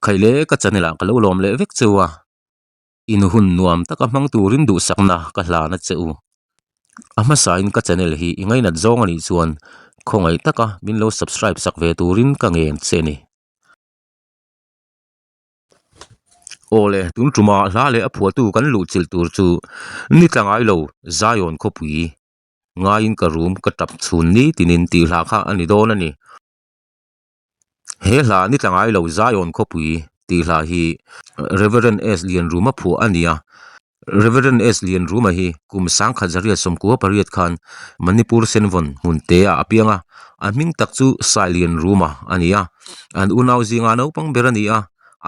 Khaile ka channel ah ka lo lawm leh vek cheu a, in hun nuam taka hmang turin duhsakna ka hlan a che u. A hmasain ka channel hi i ngainat zawng anih chuan khawngaih taka min lo subscribe sak ve turin ka ngen che ni. Awle tun tuma hla leh a phuahtu kan luhchilh tur chu ni tla ngai lo Zion khawpui ngaiin ka rum ka tap chhun ni tinin tih hla kha a ni dawn a ni. He hla ni tla ngai lo Zion khawpui tih hla hi Reverend S Lianruma phuah a ni a. Reverend S Lianruma hi kum sangkhat zariat sawmkua pariat khan Manipur Senvawn hmun te ah a piang a, a hming tak chu Sai Lianruma a ni a. An unau zinga naupang ber a ni a,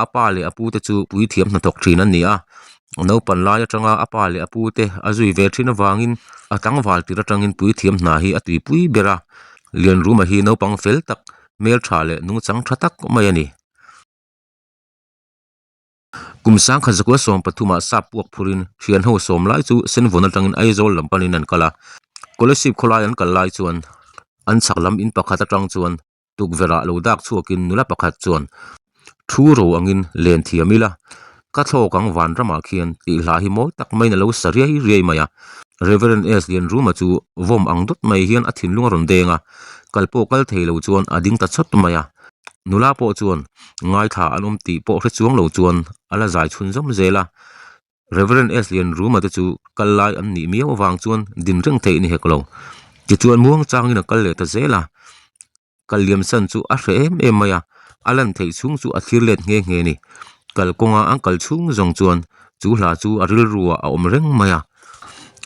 a pa leh a pu te chu puithiam hnathawk thin an ni a. Naupan lai atanga a pa leh a pu te a zui ve thin avangin a tlangval tir atangin puithiam hna hi a tuipui ber a. Lianruma hi naupang fel tak, hmeltha leh nungchang tha tak mai a ni. Kum sangkhat zakua sawm pathumah sap puak phurin thian ho sawm lai chu Senvawn atangin Aizawl lam panin an kal a. Kolasib khawlai an kal lai chuan an chhak lam in pakhat atang chuan tukverh ah lo dak chhuakin nula pakhat chuan thu ro angin len thiam ila ka thlawk ang vanramah khian tih hla hi mawi tak maiin a lo sa riai riai mai a. Reverend S Lianruma chu vawm ang dawt mai hian a thinlung a rawn deng a, kal pawh kal thei lo chuan a ding ta chawt mai a. Nula pawh chuan ngaithla an awm tih pawh hre chuang lo chuan a la zai chhun zawm zel a. Reverend S Lianruma te chu kal lai an nih miau avang chuan din reng theih ni hek lo. Tichuan muang changin a kal leh ta zel a. Kal liam san chu a hreh em em mai a, a lan theih chhung chu a thlir let nghe nghe a ni. Kalkawnga an kal chhung zawng chuan chu hla chu a rilru ah a awm reng mai a.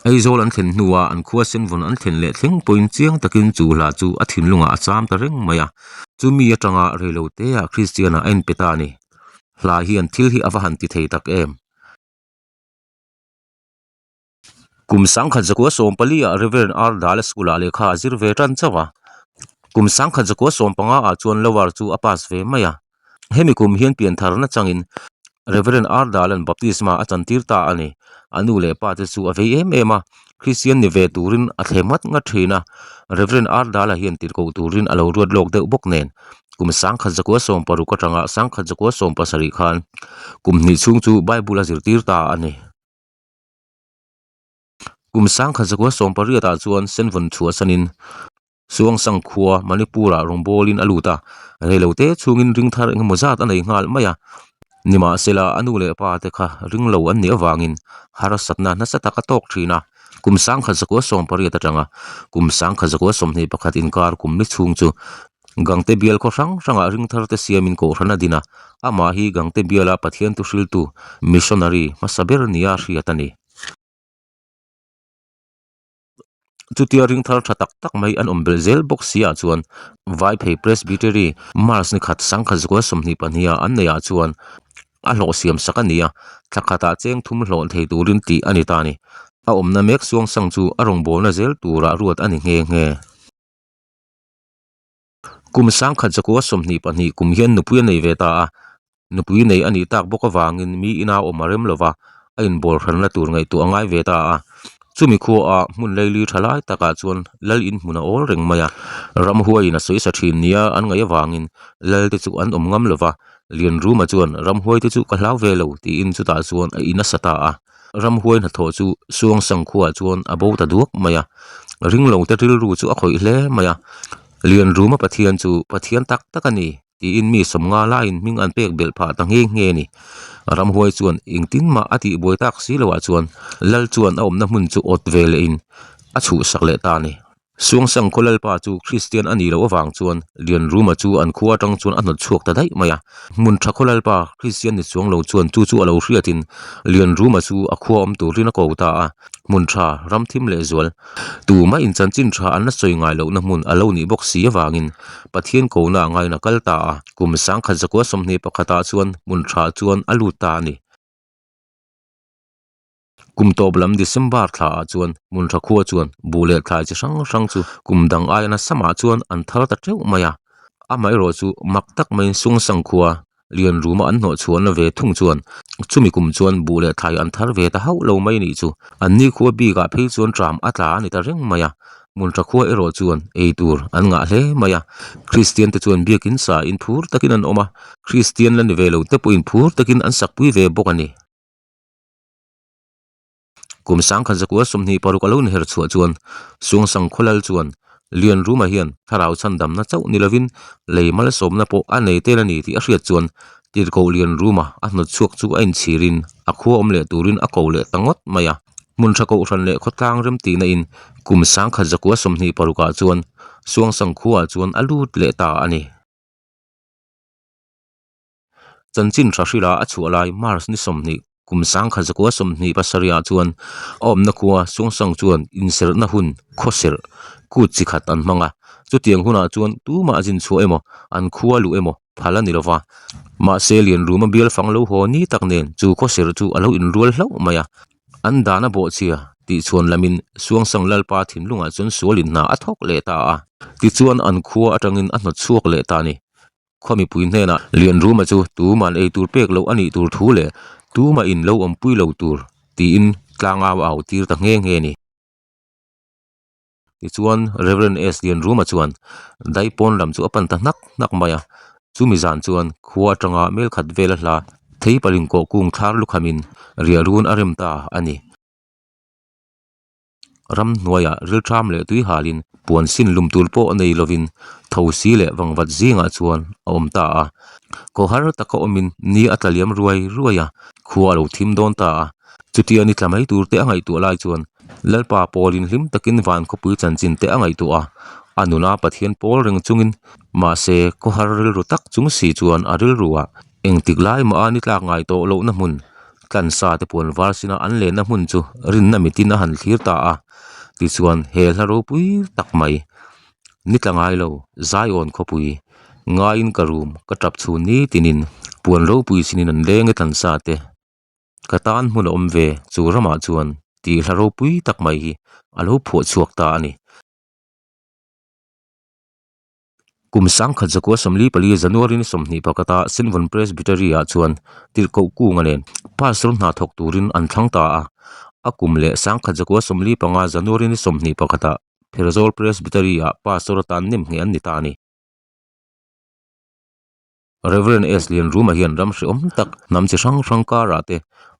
Aizawl an thlen hnuah an khua senvawn an thlen leh thleng pawhin chiang takin chu hla chu a thinlungah a cham ta reng mai a. Chumi atanga reilote ah Kristian ah a inpe ta a ni. Hla hian thil hi a va han ti thei tak em. Kum sangkhat zakua sawm pali ah Reverend R Dala school ah lehkha a zir ve tan chauh a. Kum sangkhat zakua 15 ah chuan lower chu a pass ve mai a. Hemi kum hian pianthar na changin Reverend R Dalan baptisma a chantir ta a ni. A nu leh pa te chu a vei em em a, Christian ni ve turin a thlem ngat ngat thin a. Reverend R Dala hian tirhkoh turin a lo ruat lawk deuh bawk nen kum sangkhat zakua 60 atanga sangkhat zakua 70 khan kum hnih chhung chu Bible a zirtir ta a ni. Kum sangkhat zakua 18 ah chuan Senvawn chhuahsanin Suangsang khua Manipur ah rawngbawlin a lut a, reilote chhungin ring thar engemaw zat a nei nghal mai a. Nimahsela a nu leh pa te kha ring lo an nih avangin harsatna nasa tak a tawk thin a. Kum sangkhat zakua 18 atanga kum sangkhat zakua 21 inkar kum ni chhung chu Gangte bial khaw hrang hrangah ring thar te siamin kohhran a din a, amah hi Gangte biala Pathian thuhriltu, missionary, hmasa ber nia hriat a ni. Chutia ring thar tha tak tak mai an awm belh zel bawk si ah chuan Vaiphei Presbytery March ni khat sangkhat zakua 22 ah an neih ah chuan a hlawh siam sak a ni a, thla khatah cheng thum hlawh thei turin tih a ni ta a ni. A awmna mek suangsang chu a rawngbawlna zel turah ruat a ni nghe nghe. Kum sangkhat zakua 22 kum hian nupui a nei ve ta a, nupui nei a nih tak bawk avangin mi ina awm a rem lova, a inbawl hranna tur ngaihtuah a ngai ve ta a. Chumi khuaah hmun leili tha lai takah chuan lal in hmun a awl reng mai a, ramhuaiin a sawi sa thin nia an ngaih avangin lal te chu an awm ngam lova, Lianruma chuan ramhuai te chu ka hlau ve lo tiin chutah chuan a in a sa ta a. Ramhuai hnathawh chu Suangsang khuaah chuan a bo ta duak mai a, ringlo te rilru chu a khawih hle mai a. Lianruma Pathian chu Pathian tak tak a ni tiin mi sawmnga laiin hming an pek belh phah ta nghe nghe a ni. Ramhuai chuan engtin mah a tih buai tak si loah chuan Lal chuan a awmna hmun chu awt ve lehin a chhuhsak leh ta a ni. Suangsang khaw lalpa chu Kristian a nih loh avang chuan Lianruma chu an khua atang chuan a hnawt chhuak ta daih mai a. Hmun tha khaw lalpa Kristian ni chuang lo chuan chu chu a lo hriatin Lianruma chu a khua awm turin a ko ta a. Hmun tha, ram thim leh zual, tumah in chanchin tha an la sawi ngai lohna hmun a lo nih bawk si avangin Pathian kohna a ngaina kal ta a. Kum sangkhat zakua 21 ah chuan hmun tha chuan a lut ta a ni. Kum tawp lam December thla ah chuan hmun tha khua chuan buh leh thlai chi hrang hrang chu kum dang aia nasa mah chuan an thar ta teuh mai a. Amaherawh chu mak tak maiin Sungsang khua lian ruma an hnawh chhuahna ve thung chuan chumi kum chuan buh leh thlai an thar ve ta hauh lo mai nih chu. An ni khua bikah phei chuan tram a tla a ni ta reng mai a. Hmun tha khua erawh chuan ei tur an ngah hle mai a, Kristian te chuan biakin sa in phur takin an awm a, Kristian la ni ve lo te pawhin phur takin an sakpui ve bawk a ni. Kum sangkhat zakua 26 a lo inher chhuah chuan Suangsang khawlal chuan Lianruma hian thlarau chhandamna chauh ni lovin lei malsawmna pawh a nei tel a ni tih a hriat chuan Tirhkoh Lianruma a hnawt chhuak chu a inchhirin a khua awm leh turin a ko leh ta ngawt mai a. Hmun tha kohhran leh khawtlang remtihna in kum 1926 ah chuan Suangsang khuaah chuan a lut leh ta a ni. Chanchin tha hrila a chhuah lai March ni 20 kum 1927 ah chuan a awmna khua Suangsang chuan inserhna hun khawserh kut chi khat an hmang a. Chutiang hunah chuan tumah zin chhuah emaw an khua luh emaw phal a ni lova. Mahse Lianruma bial fang lo haw ni tak nen chu khawserh chu a lo inrual hlauh mai a. An dan a bawhchhia tih chhuan lamin Suangsang Lalpa thinlungah chuan sualin hna a thawk leh ta a. Tichuan an khua atangin a hnawt chhuak leh ta a ni. Khaw mipui hnenah Lianruma chu tuman ei tur pek loh a nih tur thu leh tumah in lo awmpui lo tur tiin tlangau a au tir ta nghe nghe a ni. Tichuan Rev. S. Lianruma chuan daipawn lam chu a pan ta hnak hnak mai a, chumi zan chuan khua atanga mel khat vel a hla thei paling kawh kung thlar lukhamin riahrun a rem ta a ni. Ramhnuaiah riltham leh tui halin puan sin lum tur pawh nei lovin thosi leh vangvat zingah chuan a awm ta a. Khaw har taka awmin ni a tla liam ruai ruai a, khua a lo thim dawn ta a. Chutia ni tla mai tur te a ngaihtuah lai chuan Lalpa pawlin hlim takin van khawpui chanchin te a ngaihtuah a, a nuna Pathian pawl reng chungin mahse khaw har rilru tak chung si chuan a rilruah Engtik lai mah a ni tlak ngai tawh lohna hmun, tlansa te puan var sina an lenna hmun chu rinna mitin a han thlir ta a. Tichuan he hla ropui tak mai, ni tla ngai lo, Zion khawpui, ngaiin ka rum, ka tap chhun ni tinin puan ropui sinin an leng e tlansa te. Ka tan hmun a awm ve chu ramah chuan tih hla ropui tak mai hi a lo phuah chhuak ta a ni. Kum 1944 January ni 21 a Sinvun Presbytery ah chuan Tirhkoh Kunga nen Pastor hna thawk turin an thlang ta a. A kum leh 1945 January ni 21 ah Pherzawl Presbytery ah Pastor atan nem ngheh an ni ta a ni. Rev. S. Lianruma hian ram hrehawm tak hnam chi hrang hrang karah te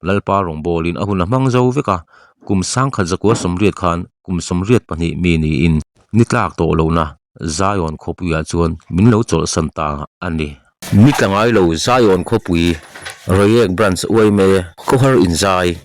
Lalpa rawngbawlin a hun a hmang zo vek a, kum 1980 khan kum 82 mi niin ni tlak tawh lohna Zion khawpuiah chuan min lo chawlhsan ta a ni. Ni tla ngai lo Zion khawpui Reiek Branch yma khawhar inzai.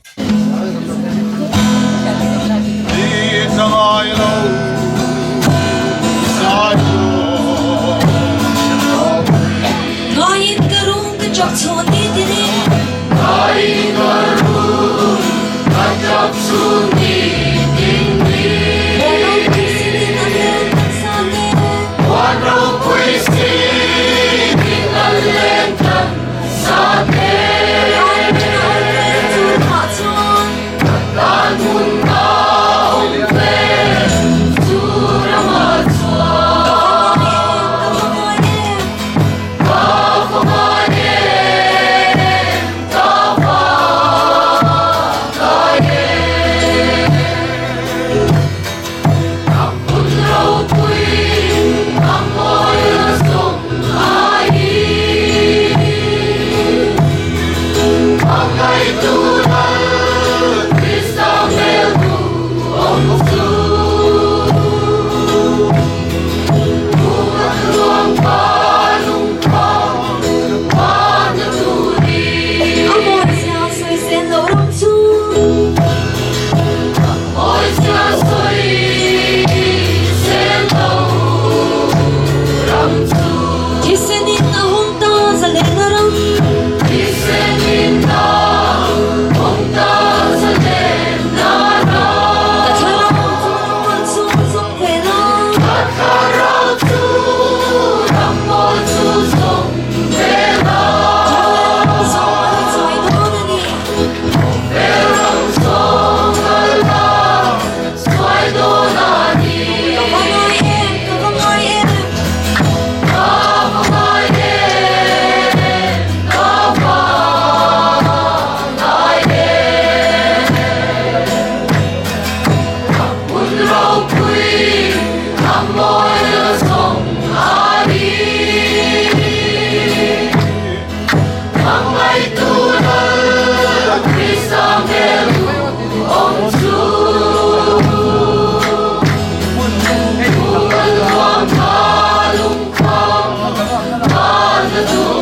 Ka duh.